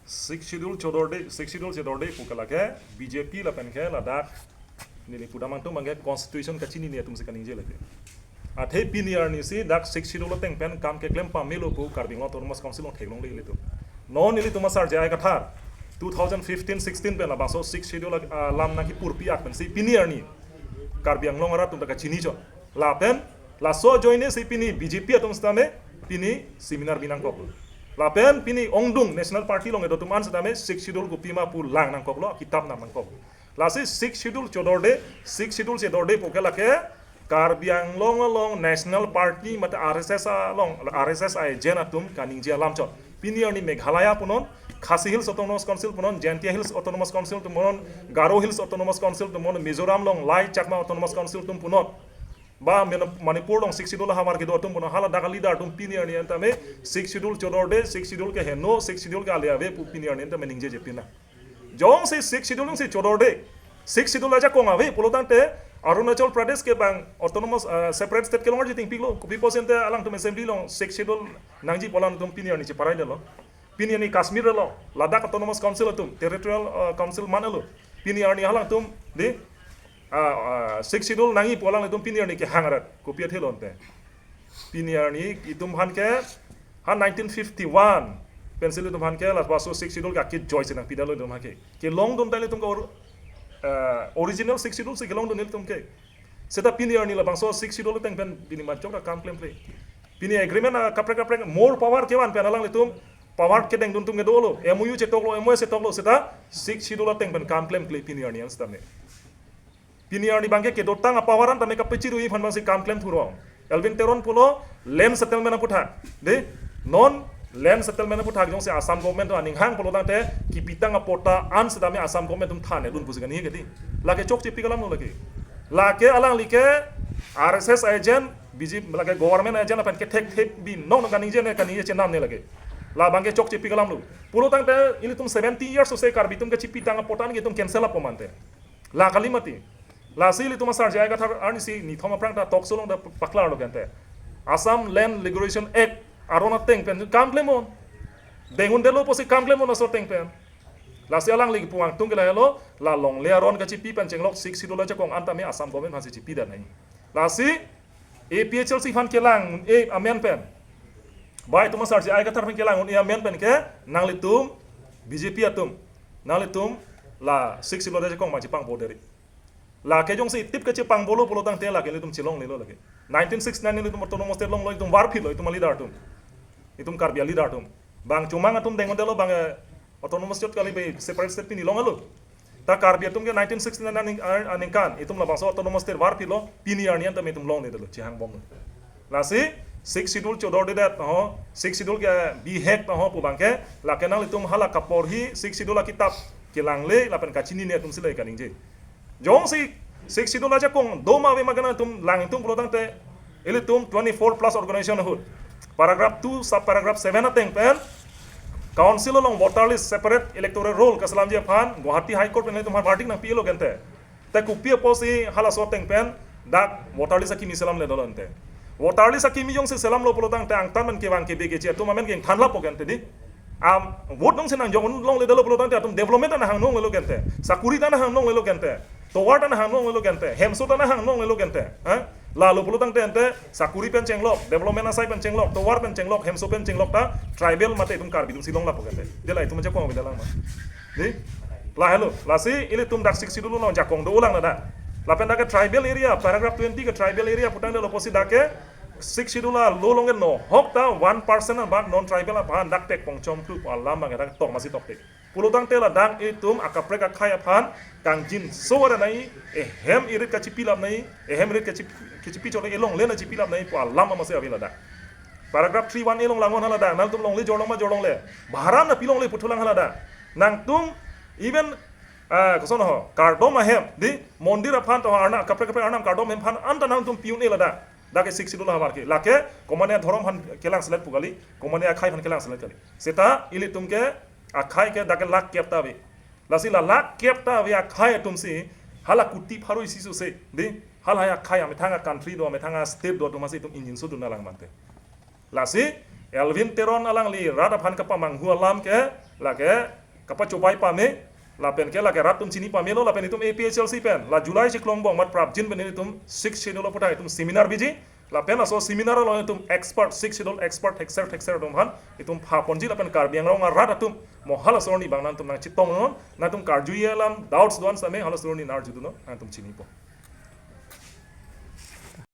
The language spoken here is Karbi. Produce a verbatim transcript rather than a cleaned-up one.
Sixth Schedule chodorde, Sixth Schedule chodorde pu ke lake B J P lapen ke ladak neli pudamtang abang ke constitution kachinine atum si kaningje lake. Athe pini arni si dak Sixth Schedule ateng pen kam keklem pamelo pu Karbi Anglong Autonomous Council along theklongle ilitum. Non ilitum asar J I Kathar two thousand fifteen sixteen pen labangso Sixth Schedule, ah, alam nangkepurpi ak pensi pini arni Karbi Anglong arat atum ta kachini chot. Lapen laso ajoine si pini B J P atum sitame pini seminar binangkok. Lapen pini ongdung National Party along kedo atum an sitame Sixth Schedule kopima pu lang nangkoklo, kitab nam nangkok. Lasi Sixth Schedule chodorde, Sixth Schedule chodorde pu ke lake Karbi Anglong along National Party mate R S S along, R S S a-agent atum kaningje alam chot. Pini arni Meghalaya punon, Khasi Hills Autonomous Council punon, Jaintia Hills Autonomous Council atum punon, Garo Hills Autonomous Council atum punon, Mizoram along Lai Chakma Autonomous Council atum punon, ba Mani-, Manipur along Sixth Schedule ahavar kedo atum punon, hala dak a-leader atum pini arni an tame Sixth Schedule chodorde, Sixth Schedule ke heno, Sixth Schedule ke ale ave pu pini arni an tame ningjeje pina. Jongsi Sixth Schedule si chodorde, Sixth Schedule ajakong ave pulo tangte Arunachal Pradesh ke bang autonomous, ah, separate state kelong arji tingpiklo. Kopi pusi ante alangtum assembly along Sixth Schedule nangji pu alangtum pini arni cheparai detlo. Pini arni Kashmir lo, Ladakh Autonomous Council atum, territorial, ah, council man lo. Pini arni alangtum di, ah, ah, Sixth Schedule nangji pu alangtum pini arni kehang arat. Kopi athe lo ante. Pini arni itum aphan ke, ha nineteen fifty-one pensi ilitum aphan ke labangso Sixth Schedule ke akejoi si nangpidetlo itum aphan ke. Kelongdun ta ilitum ke or-, eh, original Sixth Schedule si kelongdun ilitum ke. Seta pini arni labangso Sixth Schedule ateng pen pini majok ra kam klemkle. Pini agreement akaprek kaprek more power kevan pen alanglitum power kedengdun atum ke dolo. M O U chetoklo, M O S chetoklo, seta Sixth Schedule ateng pen kam klemkle pini arni an sitame. Pini arni abang ke kedotang a-power an tame kapachirui aphan abangsi kam klem thurong. Elwin Teron pulo land settlement aputhak. De, non land settlement aputhak jongsi Assam government aning hang pulo tangte kipitang a-patta an sitame Assam government atum thane dun pusi kaningje ke di. Lake chokche pi alam lo lake. Lake alangli ke R S S agent, B J P, lake government agent lapen kethek thep binong kaningje ne kaningje chenam ne lake. La abang ke chokche pi alam lo. Pulo tangte ilitum seventy years ose Karbi atum kachipitang a-patta an ke itum cancel apom ante. La kali mati. Lasi ilitum asar J I Kathar arnisi nithom aphrang ta talk show along ta paklarlo ke ante. Assam Land Regulation Act aron ateng pen kam klemnon. Dengun detlo pusi kam klemnon laso ateng pen. Lasi alangli pu angtung ke lahelo, la longle aron kachipi pen chenglok Sixth Schedule ajakong an tame Assam government aphansi chipidet nai. Lasi A P H L C aphan kelang un-e amen pen, bai itum asar J I Kathar aphan kelang un-e amen pen ke nanglitum B J P atum, nanglitum la Sixth Schedule ajakong ma chepangpo deri. Lake jongsi tip kachepangpo lo pulo tangte lake ilitum chelonglelo lake. Nineteen sixty-nine ilitum autonomous state longlo, itum varphitlo, itum a-leader atum. Itum Karbi a-leader atum. Bang Chomang atum dengon detlo bang, eh, autonomous state kali bai separate state pini longlo. Ta Karbi atum ke nineteen sixty-nine aning, ar-, aningkan itum labangso autonomous state varphitlo, pini arni an tame itum longledetlo, chehangbomlo. Lasi Sixth Schedule chodordedet ho, Sixth Schedule ke bihek ho pu abang ke, lake nanglitum hala kaporhi Sixth Schedule akitab kelangle lapen kachinine atum si le kaningje. Jongsi Sixth Schedule ajakong do ma ave ma ke nangtum lang ingtung pulo tangte, ilitum twenty-four plus organization ahut, paragraph two, sub paragraph seven ateng pen, council along voter list separate electoral roll kaselamji aphan Guwahati High Court pen ilitum aphan verdict nangpilo ke ante. Te kopi apotsi halaso ateng pen dak voter list akimi selamledetlo ante. Voter list akimi jongsi selamlo pulo tangte angtan man kevang kebe keche atum amen ke ingthan lapo ke ante di. Am, vote jongsi nangjong un longledetlo pulo tangte atum development ta nanghangnonglelo ke ante. Sakuri ta nanghangnonglelo ke ante. Tovar ta nanghangnonglelo ke ante. Hemso ta nanghangnonglelo ke ante. Ha? Lalo pulo tangte ante sakuri pen chenglok, development asai pen chenglok, tovar pen chenglok, hemso pen chenglok ta tribal mate itum Karbi atum si long lapo ke ante. Dela itum ajakong ave lang ma. Di? Lahelo. Lasi ilitum dak Sixth Schedule along ajakong dolang na dak. Lapen dak ke tribal area, paragraph twenty ke tribal area pu tangte lapusi dak ke Sixth Schedule along ke nohok ta one percent abang non-tribal aphan dak tek pongchom tu alam abang dak tok masi toktek. Pulo tangte ladak itum akaprek akhei aphan kangjinso ar nai, ehem irit kachipilap nai, ehem irit kachip-, kachipi chole elongle nangchipilap nai pu alam amatsi ave ladak. Paragraph three one A along langnon haladak, nangtum longle jorlong ma jorlongle. Bharan nangpilongle puthulang haladak. Nangtum even, ah, koson ho, kardom ahem, di, mondir aphan to arna, kaprek kaprek arnam kardom ahem aphan anta nangtum pi un-e ladak. Dak ke Sixth Schedule ahavar ke. Lake, komane dhorom aphan kelangselet pu kali, komane akhei aphan kelangselet kali. Seta, ilitum ke, akhei ke dak ke lakh kep ta ave. Lasi la lakh kep ta ave akhei atum si, hala kuti pharo isi sose, di, hala hai akhei amethang a-country do, amethang a-state do atum si itum ingjinso dun nanglang mante. Lasi, Elwin Teron alangli rat aphan kapamanghu alam ke, lake, kapachobei pame, lapen ke lake rat atum chini pamelo, lapen itum A P H L C pen la July chiklong bong mat prapjin pen itum Sixth Schedule aphuthak itum seminar biji, lapen laso seminar along itum expert, Sixth Schedule expert thekser thekser atum aphan itum phaponji, lapen Karbi Anglong arat atum mo halaso arni abang nangtum nangchetongnon, nangtum karjuje alam doubts do-an same halaso arni nar judunon, nangtum chinipo.